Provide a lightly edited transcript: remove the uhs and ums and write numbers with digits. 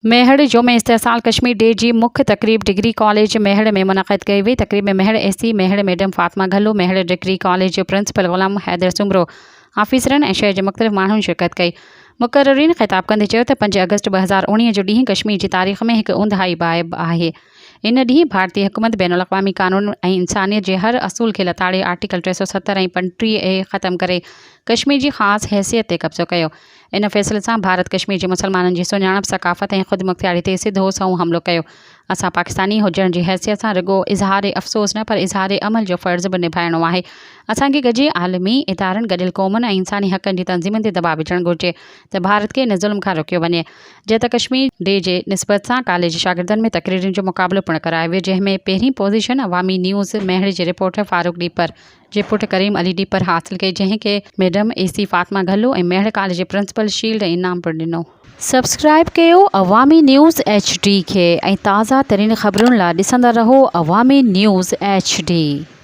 ميهڙ، يوم استحصال ڪشمير ڊي جي مک تقريب ڊگري ڪاليج ميهڙ ۾ منعقد ڪئي وئي. تقريب ۾ Mehar S C Mehar madam Fatima Ghalo, Mehar degree college جو پرنسپل غلام حيدر سومرو، آفيسرن ۽ شهر جي مختلف ماڻهن شرڪت ڪئي. مقررين خطاب ڪندي چيو ته پنج آگسٽ 2019 جو ڏينهن ڪشمير جي تاريخ ۾ هڪ اونداهي باب آهي. ان ڏينهن ڀارتي حڪومت بين الاقوامي قانون ۽ انسانيت جي هر اصول کي لتاڙي آرٽيڪل 370 ۽ 35 اي ختم ڪري ڪشمير جي خاص حيثيت تي قبضو ڪيو. ان فيصلي سان ڀارت ڪشمير جي مسلمانن جي سڃاڻپ، ثقافت ۽ خودمختياري تي سڌو سنئون حملو ڪيو. اسان پاڪستاني هجڻ جي حيثيت سان رڳو اظهار افسوس نه پر اظهار عمل جو فرض به نڀائڻو آهي. اسان کي گڏجي عالمي ادارن، گڏيل قومن ۽ انساني حقن جي تنظيمن تي دٻاء وجهڻ گهرجي ته ڀارت کي ان ظلم کان روڪيو وڃي. جئين ته ڪشمير ڊي جي نسبت سان ڪاليج شاگردن ۾ تقريرن جو مقابلو پڻ ڪرايو ويو جنهن ۾ پهرين پوزيشن عوامي نيوز ميهڙ جي رپورٽر فاروق ڏيپر جي پٽ ڪريم علي ڏيپر حاصل ڪئي جنهن کي madam A C Fatima Ghalo ۽ Mehar college جي پرنسپل شيلڊ ۽ انعام پڻ ڏنو. سبسڪرائيب ڪيو عوامي نيوز ايڇ ڊي کي ۽ تازه ترين خبرن لا ڏسندا رهو عوامي نيوز ايڇ ڊي.